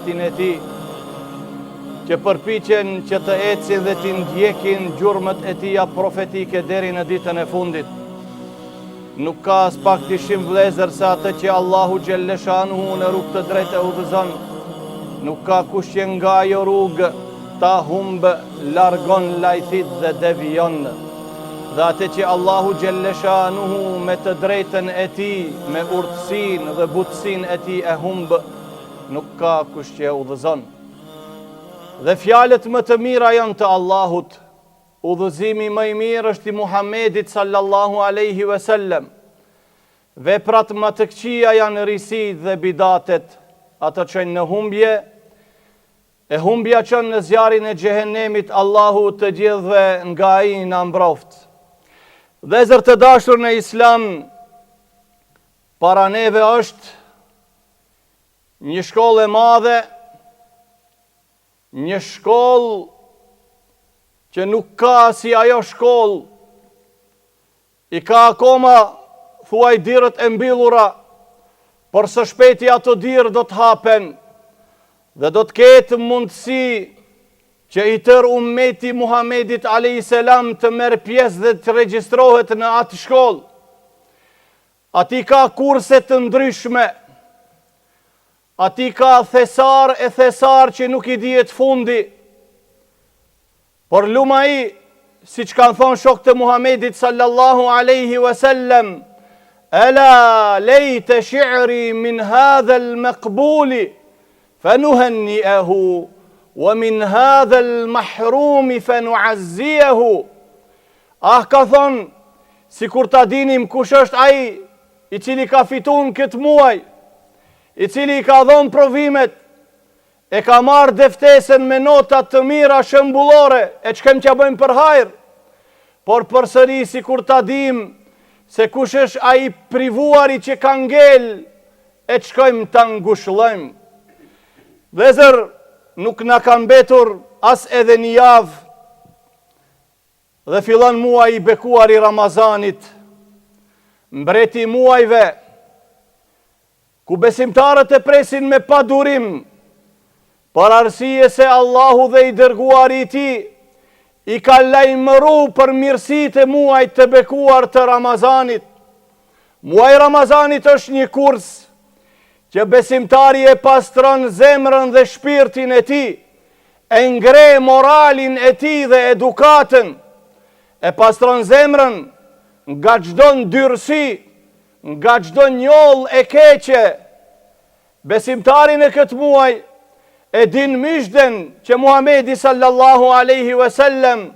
sunetin e tij, që përpiqen që të ecin dhe t'i ndjekin gjurmët e tija profetike deri në ditën e fundit. Nuk ka aspak dyshim vëllezër se atë që Allahu xhelleshanuhu në rrugë të drejtë e udhëzon, nuk ka kush që nga ajo rrugë ta humbë, largon, lajthit dhe devijon. Dhe atë që Allahu xhelleshanuhu me të drejtën e tij, me urtësinë dhe butësinë e tij e humb, nuk ka kush që e udhëzon. Dhe fjalët më të mira janë të Allahut. Udhëzimi më i mirë është i Muhammedit sallallahu alaihi wasallam. Veprat më të këqija janë risitë dhe bidatet, ato çojnë në humbje, E humbja çon në zjarrin e xhehenemit Allahu të gjithëve nga ai na mbroftë. Vëllezër të dashur në Islam, para neve është një shkollë e madhe, një shkollë që nuk ka si ajo shkollë I ka akoma thuaj dyert e mbyllura, por së shpejti ato dyer do të hapen dhe do të ketë mundësi që i tërë ummeti i Muhamedit alejhi selam të merr pjesë dhe të regjistrohet në atë shkollë. Aty ka kurse të ndryshme. Aty ka thesar e thesar që nuk i dihet fundi. Por lum ai, siç kanë thonë shokët e Muhamedit sallallahu alaihi wasallam, Ela lejte shi'ri min hadha al-maqbuli fanuhanni'ahu wa min hadha al-mahrumi fanu'azziyahu. Ah ka thonë, sikur ta dinim kush është ai i cili ka fitu në këtë muaj, i cili i ka dhonë provimet, E ka marrë deftesën me nota të mira shembullore, e të shkojmë t'ia bëjmë për hajr. Por përsëri sikur ta dimë se kush është ai i privuari që ka ngel, e të shkojmë ta ngushëllojmë. Vëllezër, nuk na ka mbetur as edhe një javë dhe fillon muaji i bekuar i Ramazanit, mbreti i muajve, Ku besimtarët e presin me padurim, për arsye se Allahu dhe i Dërguari i Tij i ka lajmëru për mirësitë e muajit të bekuar të Ramazanit. Muaji i Ramazanit është një kurs që besimtari e pastron zemrën dhe shpirtin e tij, e ngre moralin e tij dhe edukatën, e pastron zemrën nga çdo ndyrësi, Nga çdo njollë e keqe, besimtari në këtë muaj e din myzhden që Muhamedi sallallahu alaihi wasallam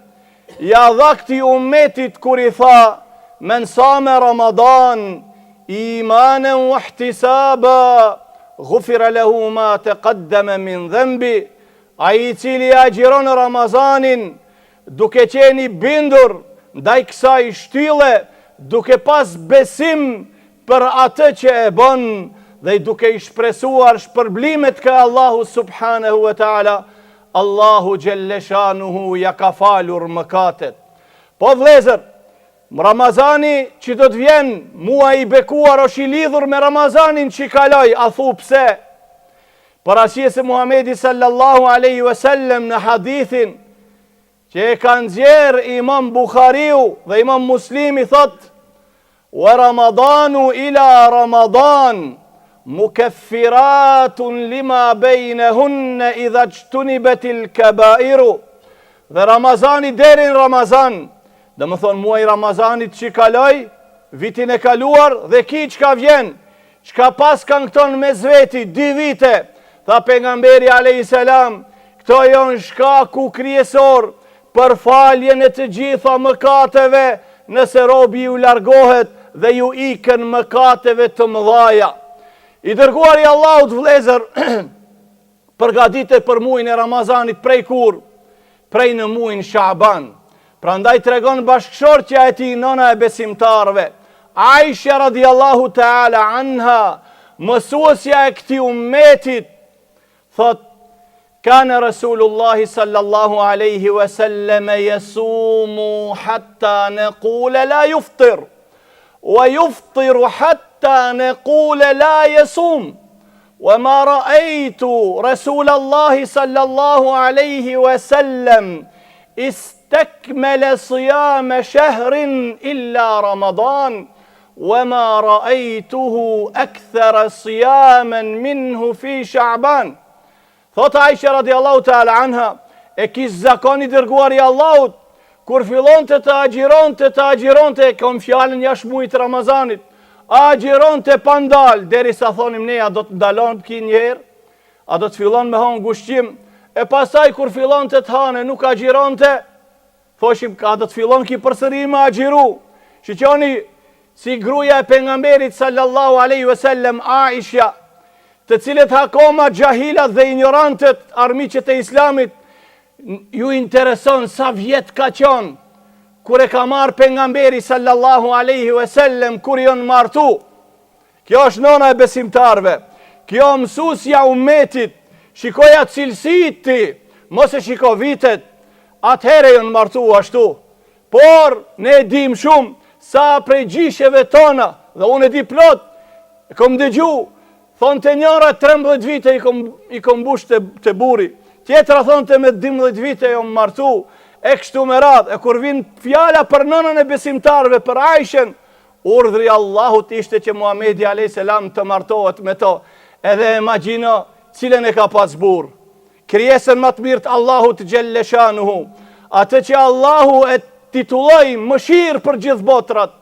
ia dha këtij ummetit kur i tha men same Ramadan imanen wa ihtisaba ghufira lahu ma taqaddama min dhanbi ai i cili agjiron Ramazanin Duke qenë i bindur ndaj kësaj shtylle, duke pas besim për atë që e bën dhe duke i shpresuar shpërblimet ke Allahu subhanehu ve teala, Allahu xhelleshanuhu ia ka falur mëkatet. Po vëllezër, Ramazani që do të vjen, muaji i bekuar është i lidhur me Ramazanin që kaloi, a thu pse? Për arsye se Muhamedi sallallahu alaihi wasallam në hadithin që e ka nxjerr Imam Buhariu dhe Imam Muslimi thotë Wa Ramadanu ila Ramadan mukeffiratun lima bejnehunne idha xhtunibetil kebairu dhe Ramazani deri në Ramazan domethonë muaji i Ramazanit që kaloi vitin e kaluar dhe ki çka vjen Çka paskan këto në mes veti, dy vite, tha pejgamberi alejhi selam, këto janë shkaku kryesor për faljen e të gjitha mëkateve, nëse robi ju largohet dhe ju ikën mëkateve të mëdhaja. I dërguari i Allahut vëllezër, Përgatitet për muajin e Ramazanit prej kur? Prej në muajin Shaban. Prandaj tregon bashkëshortja e tij nëna e besimtarëve, Aisha radiallahu ta'ala anha, mësuesja e këtij ummetit, thotë Kana Rasulullahi sallallahu alaihi wasallam yasumu hatta naqula la yuftir wa yuftiru hatta naqula la yasum. Wa ma ra'aytu Rasul Allahi sallallahu alaihi wa sallam istakmala siyama shahrin illa Ramadan wa ma ra'aytuhu akthara siyaman minhu fi Sha'ban. Thotë Aisha radiallahu ta'ala anha, e kish zakon i dërguari i Allahut, kur fillonte të agjironte, të agjironte, e kom fjalën jashtë mujit të Ramazanit, agjironte pa ndal, derisa thonim ne, a do të ndalon ky njëherë, a do të fillon me hangër ushqim, e pastaj kur fillonte të hane, nuk agjironte, Thoshim, a do të fillon ky përsëri me agjiru? Shiqoni, si gruja e pejgamberit sallallahu aleyhi ve sellem, Aisha, të cilët akoma xhahilat dhe injorantët, armiqët e islamit, ju intereson sa vjet ka qenë, kur e ka marrë pejgamberi sallallahu aleyhi ve sellem, kur janë martu. Kjo është nona e besimtarëve. Kjo mësusja e umetit. Shikoja cilësitë ti, mos e shiko vitet. Atëherë janë martu ashtu. Por ne e dimë shumë sa prej gjysheve tona dhe unë e di plot. E kom dëgju, thonte njëra 13 vite i kom i kom mbush te, te burri. Tjetra thonte me 12 vite jom martu. E kështu me radhë, e kur vin fjala për nënën e besimtarëve, për Aishen, Urdhri i Allahut ishte që Muhamedi alejhi selam të martohet me to. Edhe imagjino cilën e ka pas burrë. Krijesën më të mirë të Allahut xhelle shanuhu, atë që Allahu e titulloi mëshirë për gjithë botrat.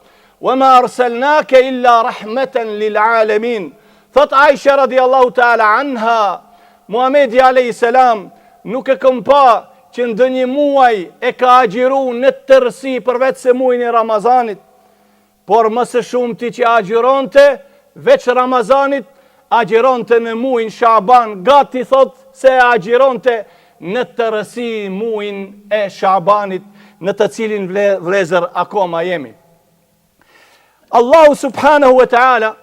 Wa ma arsalnaka illa rahmatan lil alamin. Thot Aisha radiallahu ta'ala anha, Muhamedi alejhi selam nuk e kom pa që ndonjë muaj e ka agjiru në tërësi përveç se muajin e Ramazanit. Por më së shumti që agjëronte, veç Ramazanit, agjëronte në muajin Shaban, gati thotë se e agjëronte në tërësi muajin e Shabanit, në të cilin vlezër akoma jemi. Allahu subhanahu wa ta'ala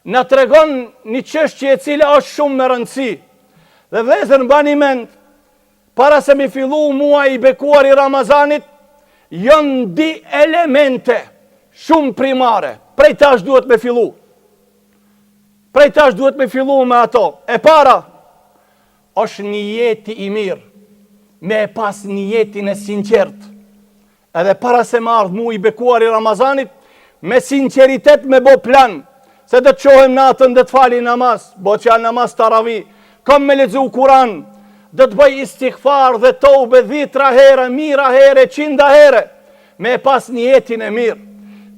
na tregon një çështje e cila është shumë me rëndësi. Dhe vlezër mbani mend, Para se mi fillu muaji i bekuar i Ramazanit, janë dy elemente shumë primare. Prej tash duhet me fillu. Prej tash duhet me fillu me ato. E para, është nijeti i mirë. Me e pas nijetin e sinqertë. Edhe para se me ardhë muji i bekuar i Ramazanit, me sinqeritet me bo plan, se do të çohem natën do të fali namaz, bo fjalë namaz taravi, kam me lexu Kuran, do të bëj istigfar dhe tobe dhjetra here, mijëra here, qinda here, me e pas nijetin e mirë,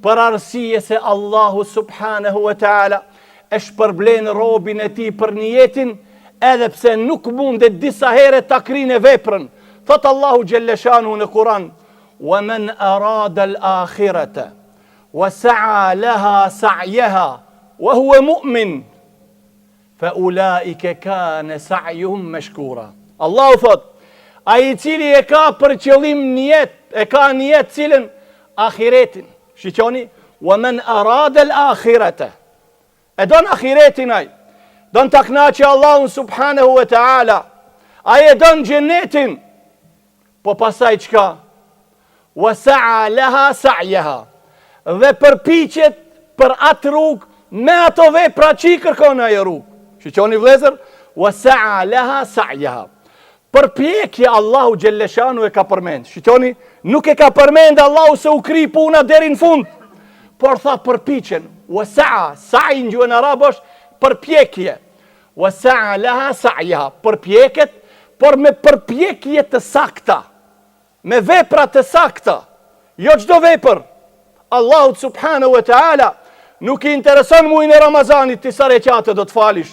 për arsye se Allahu subhanahu wa ta'ala e shpërblen robin e tij për nijetin, edhe pse nuk mundet disa here ta krine veprën, Thotë Allahu xhelleshanuhu në Kur'an, "Wa men arada al-akhirata wa sa'a laha sa'yaha wa huwa mu'min fa ulaika kana sa'yuhum mashkura." Allahu thotë, ai i cili e ka për qëllim nijet, e ka nijet cilën ahiretin. Shiqoni, "Wa men arada al-akhirata" E don ahiretin ai. Don ta kënaqë Allahun subhanahu wa taala. Ai e don xhenetin. Po pastaj çka? Wa sa'a laha sa'yaha. Dhe përpiqet për atë rrugë me ato vepra që i kërkon ajo rrugë. Shiqoni vëllezër, wa sa'a laha sa'yaha. Përpjekje Allahu xhelleshanu e ka përmend. Shiqoni, nuk e ka përmend Allahu se u kry puna deri në fund. Por tha përpiqen. Wa sa'a, sa'i në gjuhën arabe është përpjekje. Wa sa'a laha sa'yaha, përpjeket, por me përpjekje të sakta. Me vepra të sakta, jo çdo vepër. Allahut subhanahu wa taala nuk i intereson mujin e Ramazanit ti sa reqate do të falish.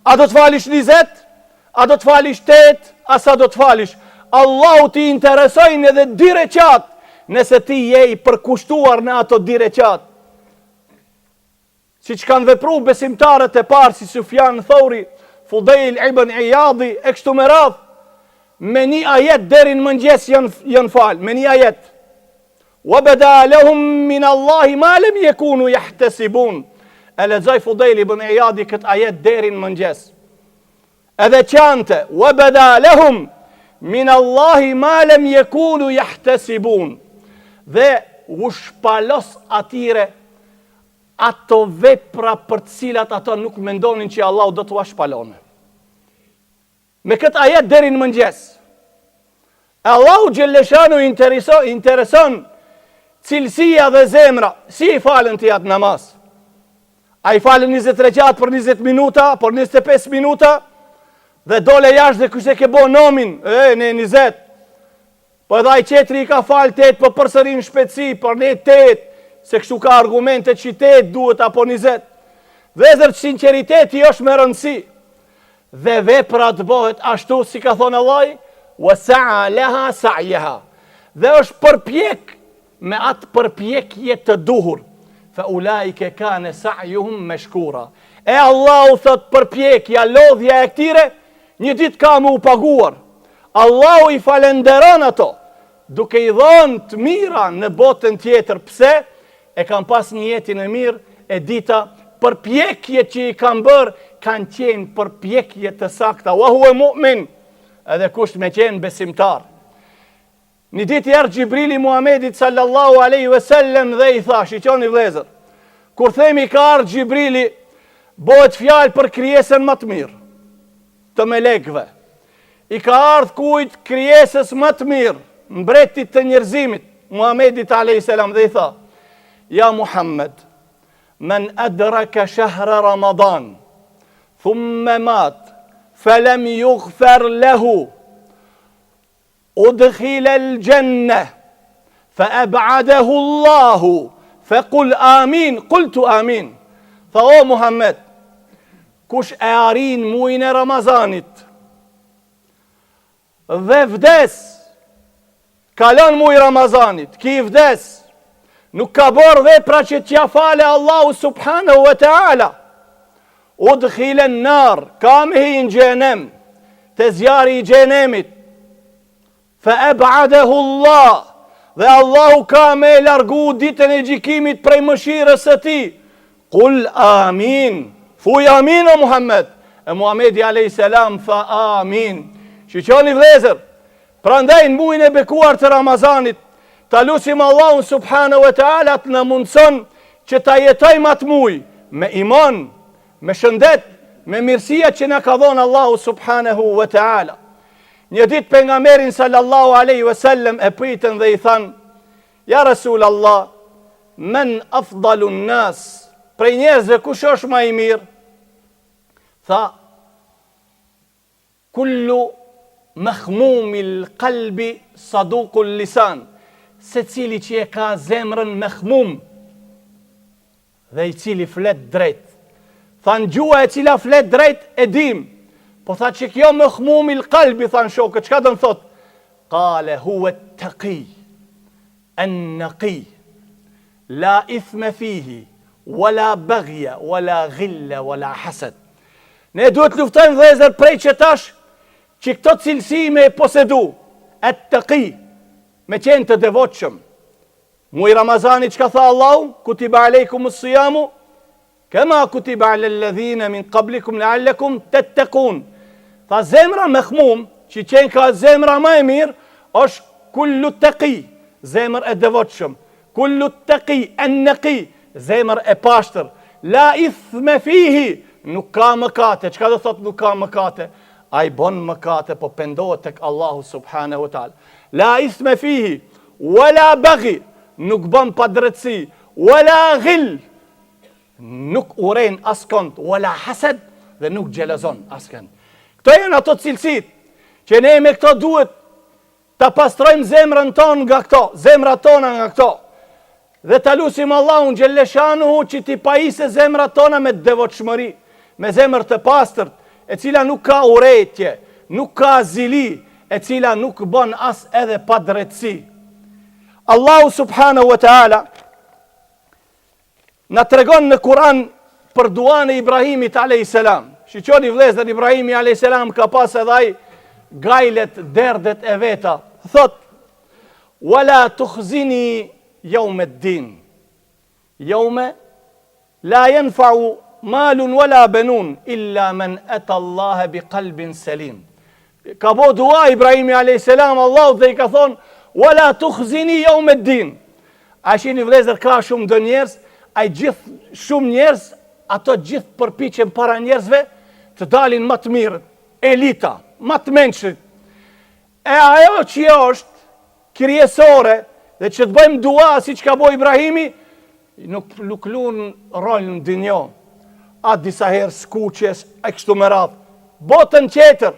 A do të falish 20? A do të falish 8? A sa do të falish? Allahut i interesojnë edhe dy reqat, nëse ti je i përkushtuar në ato dy reqat. Siç kanë vepru besimtarët e parë si Sufjan Thauri, Fudejl ibn Ijadi e kështu me radhë, me një ajet deri në mëngjes janë janë fal, me një ajet. Wa bada lahum min Allahi ma lam yakunu yahtasibun. E lexoi Fudejl ibn Ijadi këtë ajet deri në mëngjes. Edhe qante, wa bada lahum min Allahi ma lam yakunu yahtasibun. Dhe u shpalos atyre. ato vepra për të cilat ato nuk mendonin që Allahu do t'ua shpalone. Me këtë ajet deri në mëngjes. E Allahu xhelleshanuhu intereso, intereson cilësia dhe zemra, si i falën ti atë namaz. A i falën 20 reqat për 20 minuta, për 25 minuta, dhe dole jashtë dhe kështu e ke bo nomin, e, ne 20. Po edhe ai qetri i ka falë 8, po përsëri në shpejtësi, por ne 8, se kështu ka argumente që 8 duhet apo 20. Vllezër sinqeriteti është me rëndësi. Dhe vepra të bëhet ashtu si ka thonë Allahu, wa sa'a laha sa'yaha. Dhe është përpjek me atë përpjekje të duhur. Fa ulaike kane sa'yuhum mashkura. E Allahu thot përpjekja, lodhja e këtyre, një ditë ka me u paguar. Allahu i falenderon ato, duke i dhënë të mira në botën tjetër. Pse? E kanë pas nijetin e mirë, e dita, përpjekjet që i kanë bërë, kanë qenë përpjekje të sakta. Wa huwa mu'min, edhe kusht me qenë besimtar. Një ditë i erdh Xhibrili Muhamedit sallallahu alaihi wasallam dhe i tha, shiqoni vëllezër, kur themi ka ardhur Xhibrili, bëhet fjalë për krijesën më të mirë të melekëve. I ka ardhë kujt krijesës më të mirë, mbretit të njerëzimit, Muhammedit a.s. dhe i tha, Ja Muhammed, men adraka shahra Ramadan, thumme mat, felem jugfer lehu, udkhila el xhenne, fe eb'adehu Allahu, fe kul amin, kultu amin. Tha o Muhammed, kush e arrin mujin e Ramazanit, dhe vdes, kalon muji Ramazanit, ky vdes, nuk ka bërë vepra që t'ja fale Allahu subhanahu wa ta'ala, udkhilen nar, ka me hi në xhehenem, te zjarri i xhehenemit, fe eb'adehu Allah, dhe Allahu ka me e largu ditën e gjykimit prej mëshirës së tij, kul amin, thuj amin o Muhammed, e Muhammedi a.s. tha amin, shiqoni vllezër, prandaj në mujin e bekuar të Ramazanit, ta lusim Allahun subhanahu wa ta'ala të na mundëson që ta jetojmë atë muj me iman, Me shëndet, me mirësia që na ka dhonë Allahu subhanahu wa ta'ala. Një ditë pejgamberin sallallahu aleyhi wa sallem e pytën dhe i thanë, Ja Rasul Allah, men afdalun nas, prej njerëzve kush është ma i mirë? Tha, Kullu mehmumil kalbi sadukul lisan, secili që e ka zemrën mehmum dhe i cili flet drejt. Thanë gjuha e cila flet drejt e dim. Po tha që kjo mehmumil kalbi, thanë shokët, çka do të thotë? Kale huve teki, en neki, la ithme fihi, wala bagje, wala gille, wala hased. Ne duhet të luftojmë vëllezër prej që tash që këto cilësi me posedu, et teki, me qenë të devotshëm. Muj Ramazani çka tha Allahu, kutiba alejkum sijamu, kema kutiba alel-ledhine min kablikum lealekum tettekun. Tha zemra mehmum, që qenë ka zemra ma e mirë, është kullu teki, zemër e devotshëm. Kullu teki, en neki, zemër e pashtër. La ithme fihi, nuk ka mëkate. Çka do thot nuk ka mëkate? Ai bon mëkate, po pendohet tek Allahu subhanahu wa taala. La ithme fihi, wala baghi, nuk bon padrejtësi, wala ghil, nuk urren askënd, wala hased dhe nuk xhelozon askënd. Këto janë ato cilësitë që ne me këto duhet Ta pastrojmë zemrën tonë nga këto, zemrat tona nga këto. Dhe ta lusim Allahun xhelleshanuhu që t'i pajisë zemrat tona me devotshmëri, me zemër të pastërt, e cila nuk ka urrejtje, nuk ka zili, e cila nuk bën as edhe padrejtësi. Allahu subhanahu wa taala Na tregon në Kur'an për duan e Ibrahimit alayhis salam. Shiqoni vëllezër Ibrahimi alayhis salam ka pas edhe ai gajlet derdet e veta. Thot: "Wala tukhzini yawm ad-din." Yawma la yanfa'u malun wala banun illa man ata Allah bi qalbin salim. Ka bo dua Ibrahimi a.s. Allahut dhe i ka thonë Wala tukhzini jeumed din A shini vlezër ka shumë do njerëz. Ai gjithë shumë njerëz, ato gjithë përpiqen para njerëzve të dalin ma të mirët, elita, ma të mençrit. E ajo që është kryesore dhe që të bëjmë dua siç ka bo Ibrahimi, nuk, nuk lun rol në dynjo. A disa herë skuqesh, e kështu me radhë. Botën tjetër.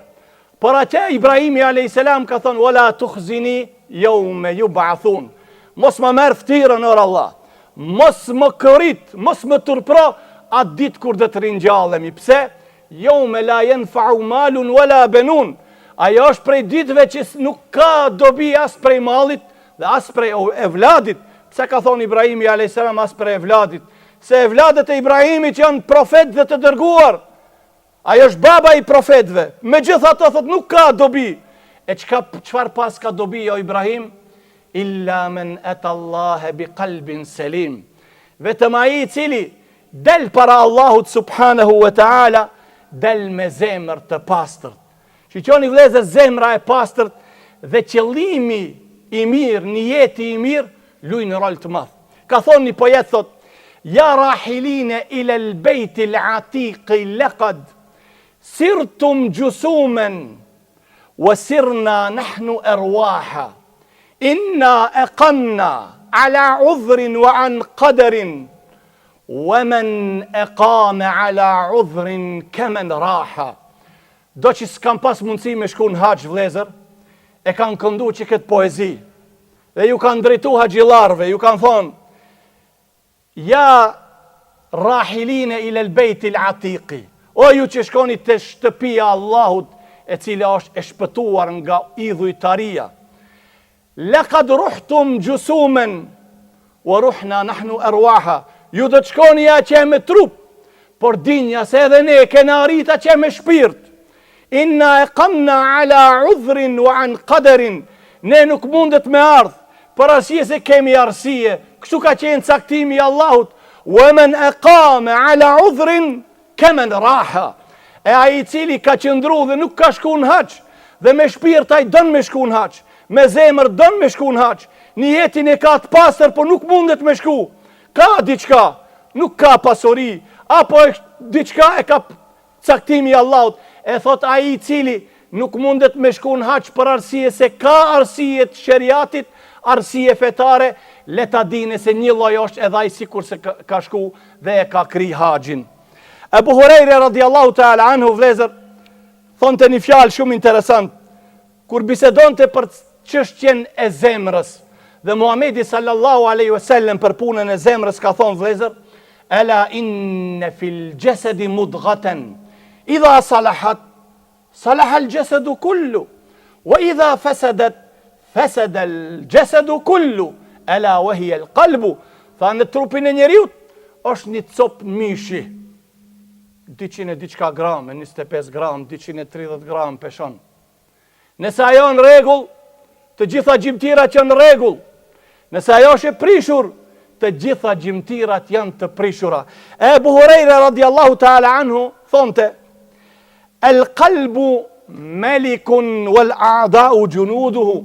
Por atje Ibrahimi a.s. ka thonë, Wala tukhzini jeume jub'athun. Mos më merr ftyrën, or Allah. Mos më korit, mos më turpro, atë ditë kur do të ringjallemi. Pse? Jeume la jenfau malun wala benun. Ajo është prej ditëve që nuk ka dobi as prej mallit dhe as prej evladit. Pse ka thonë Ibrahimi a.s. as prej evladit? Se evladët e Ibrahimit janë profetë dhe të dërguar. Ai është baba i profetëve. Megjithatë thotë nuk ka dobi. E çka çfarë paska dobi o Ibrahim? Illa men ata Allahe bi kalbin selim. Vetëm ai i cili Del para Allahut subhanehu ve teala, del me zemër të pastërt. Shiqoni vëllezër zemra e pastërt dhe qëllimi i mirë, nijeti i mirë, lujnë rol të madh. Ka thonë një poet thot, Ja rahiline ila el bejti l'atiqi lekad, sirtum xhusumen, wa sirna nahnu erwaha, inna ekamna ala udhrin wa an kaderin, Wa men eqame ala udhrin kemen raha. Do që s'kan pas mundësi me shku në haxh vëllezër, e kanë këndu që këtë poezi. Dhe ju kanë drejtu haxhillarëve, ju kanë thonë, Ja rahiline ilel bejtil atiqi, o ju që shkoni te shtëpia e Allahut, e cila është e shpëtuar nga idhujtaria. Lekad ruhtum xhusumen, wa ruhna nahnu erwaha. Ju do të shkoni atje me trup, por dinja se edhe ne kena arrit atje me shpirt. Inna ekamna ala udhrin wa an kaderin. Ne nuk mundet me ardhë, për arsye se kemi arsye. Kështu ka qenë caktimi i Allahut. Wa men ekame ala udhrin, Kemen raha, e ai i cili ka qëndru dhe nuk ka shku në haxh, dhe me shpirt ai don me shku në haxh, me zemër don me shku në haxh, nijetin e ka të pastër, po nuk mundet me shku. Ka diçka, nuk ka pasuri, apo e diçka e ka caktimi i Allahut, e thot ai i cili nuk mundet me shku në haxh për arsye se ka arsye të sheriatit, arsye fetare, le ta dine se një lloj është edhe ai sikurse ka shku dhe e ka kry haxhin. Ebu Hurejre radiallahu ta'ala anhu vlezër, thonte një fjalë shumë interesant, kur bisedonte për çështjen e zemrës, dhe Muhamedi sallallahu alaihi wasallam për punën e zemrës ka thonë vlezër, ela inne fil xhesedi mudgaten, idha salahat, Salaha al xhesedu kullu, wa idha fesedet, fesede al xhesedu kullu, ela wa hije al kalbu, tha në trupin e njeriut, është një copë mishi, 200 e diçka gram, 25 gram, 230 gram peshon. Nëse ajo në rregull, të gjitha gjymtirat janë në rregull. Nëse ajo është e prishur, të gjitha gjymtirat janë të prishura. E Ebu Hurejre radiallahu ta'ala anhu, thonte, El kalbu melikun wal a'dau xhunuduhu,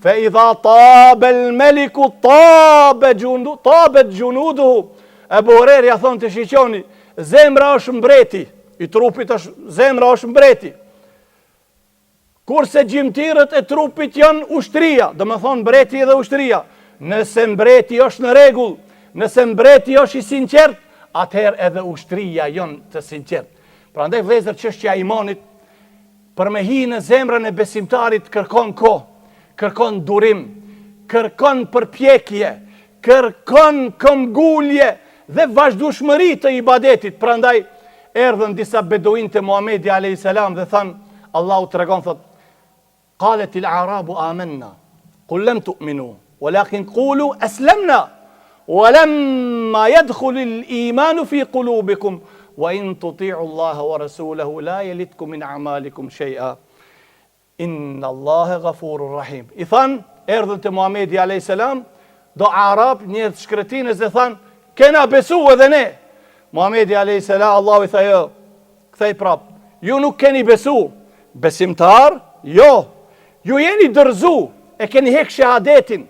fe idha tabe el meliku tabe xhundu, tabet xhunuduhu. Ebu Hurejreja thonte shiqoni, zemra është mbreti, i trupit është, zemra është mbreti. Kurse gjymtyrët e trupit janë ushtria, domethonë mbreti dhe ushtria. Nëse mbreti është në rregull, nëse mbreti është i sinqert, atëherë edhe ushtria janë të sinqert. Prandaj vëllezër çështja e imanit për me hi në zemrën e besimtarit kërkon kohë, kërkon durim, kërkon përpjekje, kërkon këmbgulje dhe vazhdueshmëri të ibadetit. Prandaj erdhën disa beduinë te Muhamedi alayhis salam dhe thanë, Allahu tregon thot, Qalet al-a'rabu amanna, qul lam tu'minu, walakin qulu aslamna, wa lamma yadkhul al-iman fi qulubikum, wa in tuti'u Allaha wa rasulahu la yalitkum min a'malikum shay'a. Inna Allahe ghafurur rahim. I thanë, erdhën te Muhamedi alayhis salam, do arab njerëz të shkretinës dhe thanë, kena besu edhe ne. Muhamedi alayhis salam, Allahu i tha jo, kthej prap. Ju nuk keni besu. Besimtar? Jo. Ju jeni dorëzu, e keni hek shehadetin.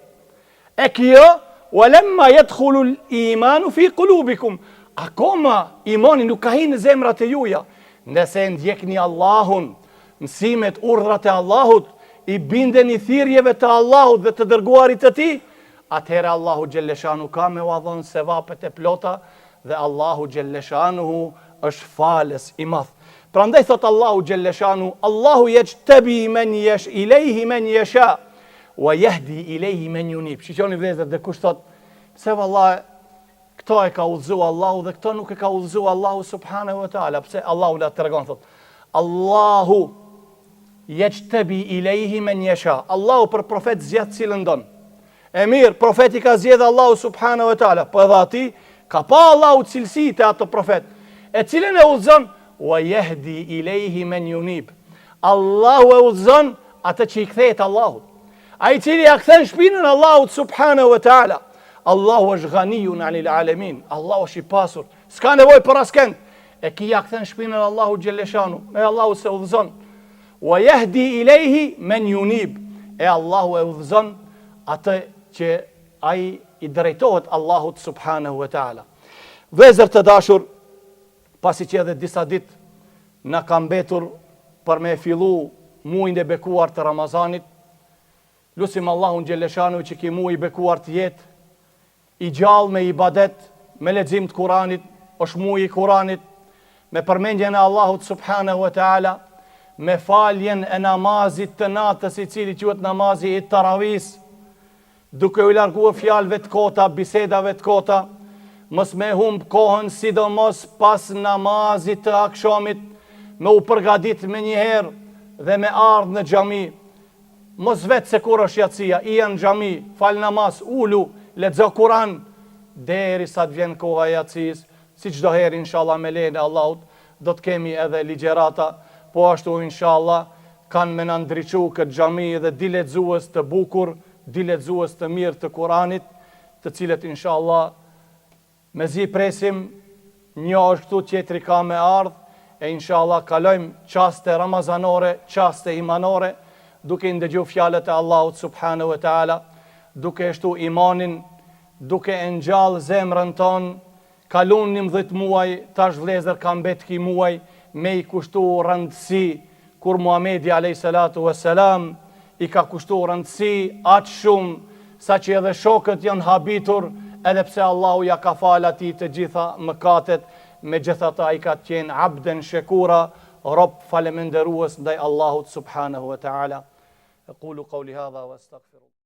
E kjo Wa lemma jedhulil imanu fi kulubikum. Akoma imani nuk ka hi në zemrat e juja. Nëse e ndjekni Allahun, mësimet, urdhrat e Allahut, i bindeni thirrjeve të Allahut dhe të dërguarit të tij, atëherë Allahu xhelleshanuhu ka me ua dhënë sevapet e plota dhe Allahu xhelleshanuhu është falës i madh. Prandaj thot Allahu xhelleshanuhu, Allahu jexhtebi men jesh ilejhi men jesha, wa jehdi ilejhi men junib. Shiqoni vëllezër dhe kush thot, pse valla këto e ka udhëzu Allahu dhe këto nuk e ka udhëzu Allahu subhanahu wa taala. Pse Allahu na tregon thot, Allahu jexhtebi ilejhi men jesha. Allahu për profet zgjedh cilën don. E mirë, profet i ka zgjedh Allahu subhanahu wa taala, po edhe atij ka pa Allahu cilësi te ato profet. E cilën e udhëzon? Wa yahdi ilayhi man yunib. Allahu e udhëzon atë që i kthehet Allahut. Ai i cili ja kthen shpinën Allahut subhanahu wa taala. Allahu është ghaniyun anil alamin. Allahu është i pasur. S'ka nevojë për askënd. E ky ja kthen shpinën Allahut xhelleshanu. E Allahu s'e udhëzon. Wa yahdi ilayhi man yunib. E Allahu e udhëzon atë që ai i drejtohet Allahut subhanahu wa taala. Vëllezër të dashur, pasi që edhe disa ditë na ka mbetur për me fillu muajin e bekuar të Ramazanit, lusim Allahun xhelleshanu që ky muaj i bekuar të jetë I gjallë me ibadet, me lexim të Kuranit, është muaji i Kuranit, me përmendjen e Allahut subhanahu wa taala, me faljen e namazit të natës i cili quhet namazi i taravisë, duke u larguar fjalëve të kota, bisedave të kota, mos me humb kohën sidomos pas namazit të akshamit, me u përgatit menjëherë dhe me ardhë në xhami, Mos vet se kur është jacia, ija në xhami, fal namaz, ulu, lexo Kuran, deri sa të vjen koha e jacisë, si çdo herë inshallah me lejen e Allahut do të kemi edhe ligjerata, po ashtu inshallah kanë me na ndriçu këtë xhami edhe dy lexues të bukur, dy lexues të mirë të Kuranit, të cilët inshallah Mezi presim, një është këtu tjetri ka me ardh e inshallah kalojmë çaste ramazanore, çaste imanore, duke i ndëgju fjalët e Allahut subhanahu wa taala, duke e shtu imanin, duke e ngjall zemrën tonë, kalun 11 muaj, tash vëllezër ka mbet ky muaj me i kushtu rëndësi Kur Muhamedi alejhi salatu ue selam i ka kushtu rëndësi aq shumë saqë edhe shokët janë habitur edhe pse Allahu ja ka falë atij të gjitha mëkatet megjithatë ai ka qenë abden shekura rob faleminderues ndaj Allahut subhanehu ue teala. Ekulu kauli hadha wa estagfirullah.